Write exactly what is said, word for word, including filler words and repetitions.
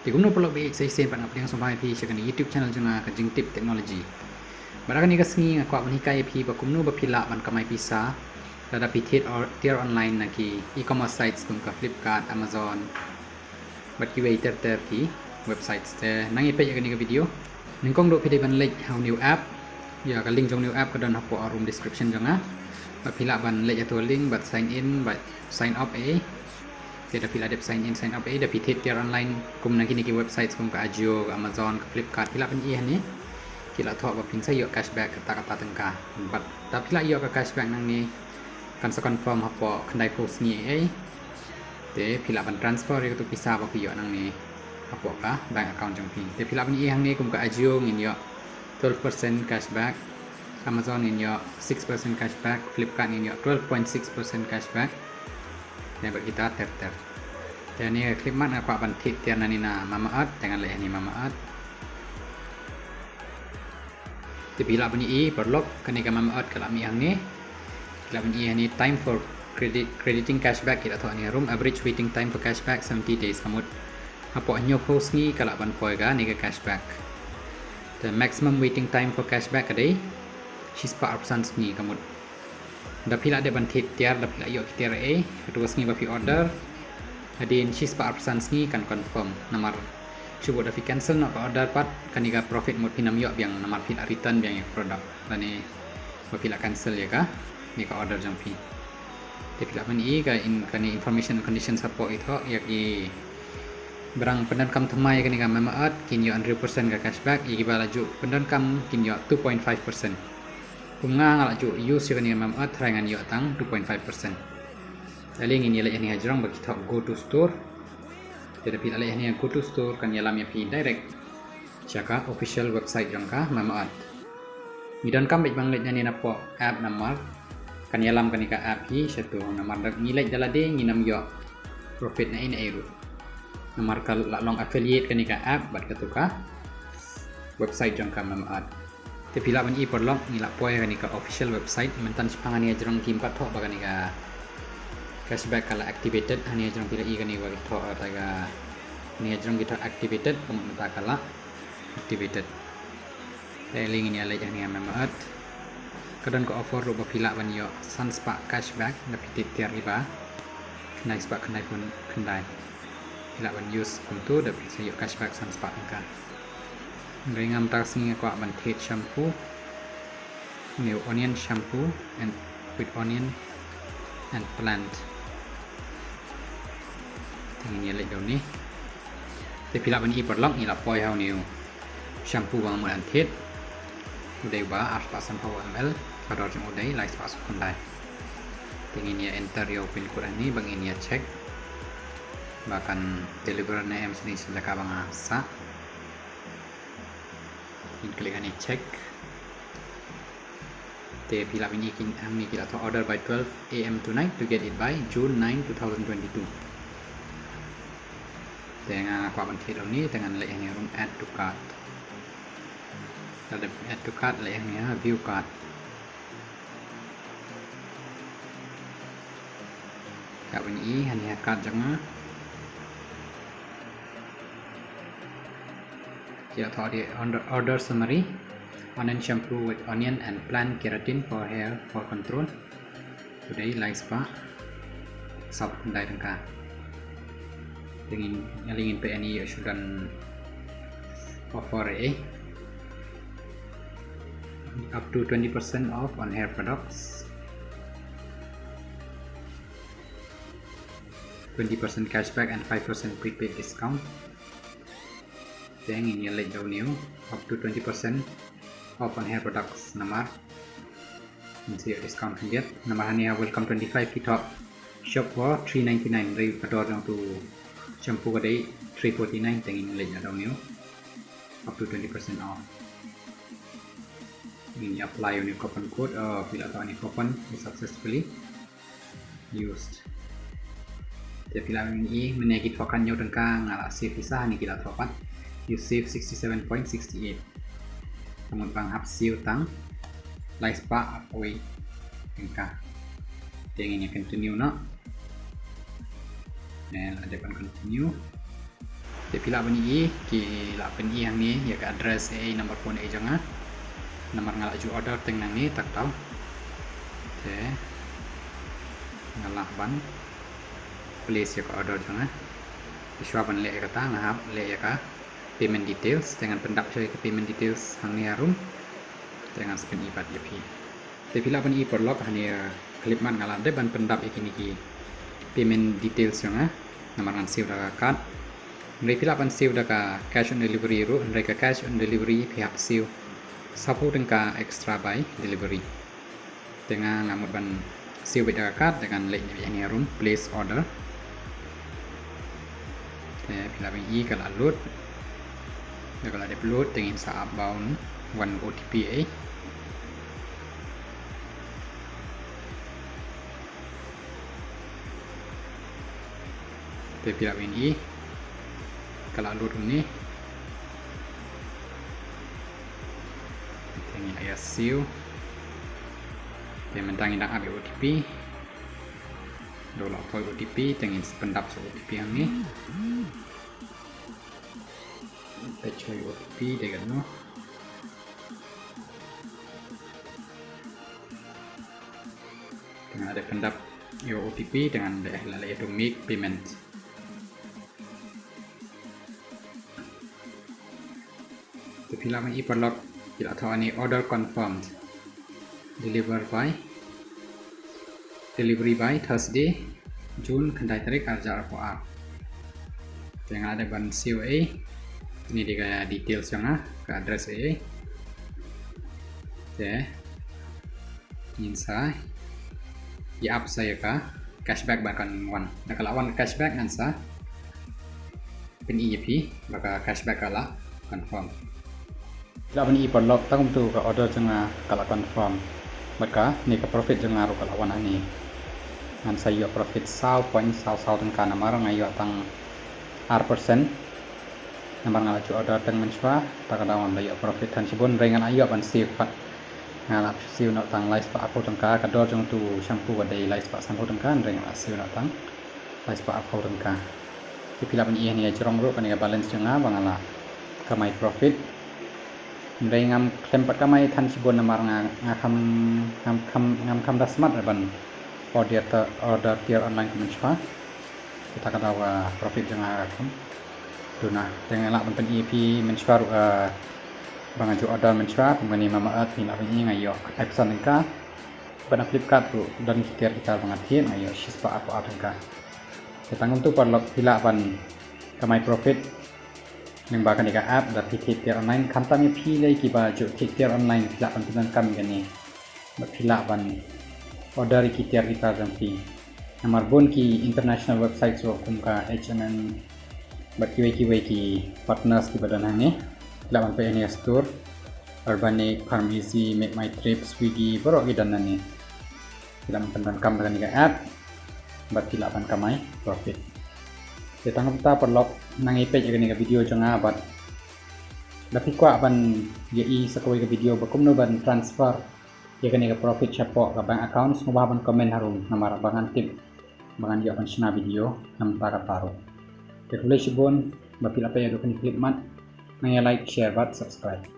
Te kumno paralok, ba ïeit sa shisien pat nga pdiang sngewbha ïa phi sha kane ka YouTube channel jong nga, ka Jingtip Technology. Bad ha kane ka sngi nga kwah ban hikai ïa phi ba kumno ba phi lah ban kamai pisa lada phi thied or tiar online na ki e-commerce sites kum ka Flipkart, Amazon bad kiwei ter ter ki websites. Te nang ïa peit ïa kane ka video. Nyngkong ruh phi dei ban leit ha une u app. Ïa ka link jong une u app ka don hapoh room description jong nga. Bad phi lah ban leit ïa tu link bad sign in bad sign up eh. Te da phi lah dep sign in sign up eh, da phi thied tiar online kum na kine ki websites kum ka Ajio, ka Amazon, ka Flipkart, phi lah ban ïoh hangne. Ki lah thoh ba phin sa ïoh cashback kata kata tyngka. Bad da phi lah ïoh ka cashback nangne, kan sa confirm hapoh khyndai phew sngi eh. Te phi lah ban transfer ïa katu pisa ba phi ïoh nangne hapoh ka bank account jong phi. Te phi lah ban ïoh hangne kum ka Ajio ngin ïoh twelve percent cashback, Amazon ngin ïoh six percent cashback, Flipkart ngin ïoh twelve point six percent cashback. Te bad kita ter ter. Te hangne ka Clickmart nga kwah ban thied tiar nangne na Mamaearth, te ngan leit hangne Mamaearth. Te phi lah ban ïohi paralok, kane ka Mamaearth ka la mih hangne. Phi lah ban ïohi hangne time for credit, crediting cashback, ki la thoh hangne harum, average waiting time for cashback seventy days, ka mut hapoh hynñiew phew sngi ka lah ban poi kane ka cashback. Te maximum waiting time for cashback ka dei shispah arphew san sngi, ka mut da phi lah dep ban thied tiar, da phi lah ïoh ki tiar eh, katu ka sngi ba phi order, hadien shispah arphew san sngi kan confirm. Namar shu bud da phi cancel noh ka order pat, kane ka profit mut phin ym ïoh biang namar phi lah return biang ïa ka product lane ba phi lah cancel ïa kane ka order jong phi. Te phi lah ban ïohi ka in, kane information conditions hapoh i thoh ïa ki briew pyndonkam thymmai ïa kane ka Mamaearth kin ïoh hynriew percent ka cashback, ïa kiba la ju pyndonkam kin ïoh two point five percent. Kum nga, nga la ju use ïa kane ka Mamaearth, tharai ngan ïoh tang two point five percent. Te lei ngin ïa leit hangne hajrong ba ki thoh go to store. Te da phi lah leit hangne go to store kan ïalam ïa phi direct sha ka official website jong ka Mamaearth. Ngi donkam beit ban leit hangne napoh app namar kan ïalam kane ka app hi shatu, namar da ngi leit da lade ngin ym ïoh profit naei naei ruh. Namar ka la long affiliate kane ka app bad katu ka website jong ka Mamaearth. Te phi lah ban ïohi paralok, ngi la poi kane ka official website, mynta shaphang hangne hajrong kim pat thoh ba kane ka cashback ka la activated, hangne hajrong phi lah ïohi kane ba ki thoh, kata ka, hangne hajrong ki thoh activated, ka mut mynta ka la activated. Te lei ngin ïa leit hangne ha Mamaearth. Ka don ka offer ruh ba phi lah ban ïoh san spah cashback da phi thied tiar kiba khyndai spah khyndai phew khyndai. Phi lah ban use kumtu da phi sa ïoh cashback san spah tyngka. Hynrei nga mynta ka sngi nga kwah ban thied shampoo. Une u onion shampoo and with onion and plant. Te ngin ïa leit da une. Te phi lah ban ïohi paralok, ngi la poi ha une u shampoo ba nga mut ban thied. U dei uba arspah sanphew ml, ka dor jong u dei laispah sawphew khyndai. Te ngin ïa enter ïa u pin code hangne ba ngin ïa check ba kan deliver ne em shane sha jaka ba nga sah. Ngin click hangne check. Te phi lah ban ïohi hangne ki la thoh order by twelve A M tonight to get it by June nine, two thousand twenty-two. Te nga kwah ban thied hangne, te ngan leit hangne ruh add to cart. Lada add to cart, leit hangne ha view cart. Phi lah ban ïohi hangne ha cart jong nga. Ki la thoh dei order, order summary. Onion shampoo with onion and plant keratin for hair fall control. U dei laispah sawphew khyndai tyngka. Te ngin, nga lei ngin peit hangne ïa u shu don offer eh. Up to twenty percent off on hair products. Twenty percent cashback and five percent prepaid discount. Te ngin ïa leit da une u, up to twenty percent off on hair products namar ngin sa ïoh discount khyndiat. Namar hangne ha Welcome twenty-five ki thoh shop for three ninety-nine, hynrei ka dor jong utu u shampoo ka dei three forty-nine, te ngin leit da une u, up to twenty percent off. Ngin ïa apply une u coupon code, oh, phi la thoh une u coupon is successfully used. Te phi lah ban ïohi mynne ki thoh khathynñiew tyngka, nga la save pisa, hangne ki la thoh pat you save sixty-seven point six eight. Ka mut ba nga hap siew tang laispah arphew wei tyngka. Te ngin ïa continue noh. Ne, la dep ban continue. Te phi lah ban ïohi, ki lah pyni hangne ïa ka address, ïa number phone jong nga. Namar nga la ju order teng nangne, tak taw. Te nga lah ban place ïa ka order jong nga. Te shuwa ban leh ïa kata, nga hap leh ïa ka payment details, te ngan pyndap shuwa ïa ka payment details hangne harum. Te ngan sa pyni pat ïa phi. Te phi lah ban ïohi paralok, hangne, eh, khyllipmat nga la dep ban pyndap ïa kine ki payment details jong nga. Namar ngan siew da ka card. Hynrei phi lah ban siew da ka cash on delivery ruh, hynrei ka cash on delivery phi hap siew sawphew tyngka extra by delivery. Te nga, nga mut ban siew beit da ka card, te ngan leit hangne harum, place order. Te phi lah ban ïohi ka la load. Da ka la dep load, te ngin sa ap ba un wan O T P ei. Te phi lah ban ïohi ka la load hangne. Te ngin ïa siew. Te mynta ngin dang ap ïa O T P. Da la poi O T P, te ngin sa pyndap shuwa O T P hangne. Peit shuwa ïa O T P te katno. Te nga la dep pyndap ïa O T P, te ngan leh, la leh ïa to make payment. Te phi lah ban ïohi paralok, ki la thoh hangne order confirmed. Deliver by, delivery by Thursday, June khyndai tarik, ar hajar arphew ar. Te nga la dep ban siew ei. Kine dei ka details jong nga, ka address ei. Te ngin sa ïa ap sa ïa ka cashback ba kan wan. Da ka la wan cashback ngan sa pyni ïa phi ba ka cashback ka la confirm. Phi lah ban ïohi paralok, tang kumtu ka order jong nga ka la confirm. Bad kane ka profit jong nga ruh ka la wan hangne. Ngan sa ïoh profit saw point saw saw tyngka namar nga ïoh tang ar percent. Namar nga la ju order teng mynshuwa, ta ka daw ngan da ïoh profit than shibun, hynrei nga la ïoh ban siew pat. Nga la siew noh tang lai spah arphew tyngka, ka dor jong utu shampoo ka dei lai spah sanphew tyngka, hynrei nga la siew noh tang lai spah arphew tyngka. Te phi lah ban ïohi hangne ha jrong ruh kane ka balance jong nga ba nga la kamai profit. Hynrei ngam khlem pat kamai than shibun namar nga, nga kham, ngam kham, ngam kham da smat ban order, order tier online kum mynshuwa. Te ta ka daw ka profit jong nga ka kham duna. Te nga lah ban pyni ïa phi mynshuwa ruh, eh, ba nga ju order mynshuwa, kum kane Mamaearth, phi lah ban ïohi nga ïoh arphew san tyngka. Bad na Flipkart ruh don ki tier kita ba nga thied, nga ïoh shispah arphew ar tyngka. Te tang kumtu paralok, phi lah ban kamai profit lyngba kane ka app da phi thied tier online. Khamtam ïa phi lei kiba ju thied tier online, phi lah ban pyndonkam ïa kane. Bad phi lah ban order ïa ki tier kita jong phi. Namar bun ki international websites ruh kum ka H and M bad kiwei kiwei ki partners kiba don hangne. Phi lah ban peit hangne ha store. Urbanic, PharmEasy, MakeMyTrip, Swiggy, baroh ki don hangne. Phi lah ban pyndonkam da kane ka app bad phi lah ban kamai profit. Te tang kumta paralok, nangne peit ïa kane ka video jong nga bad lada phi kwah ban ïohi sa kawei ka video ba kumno ban transfer ïa kane ka profit shapoh ka bank account, sngewbha ban comment harum namar ba ngan tip, ba ngan ïoh ban shna video na bynta kata ruh. Te khublei shibun, ba phi la peit haduh kane ka khyllipmat, nang ïa like, share bad subscribe.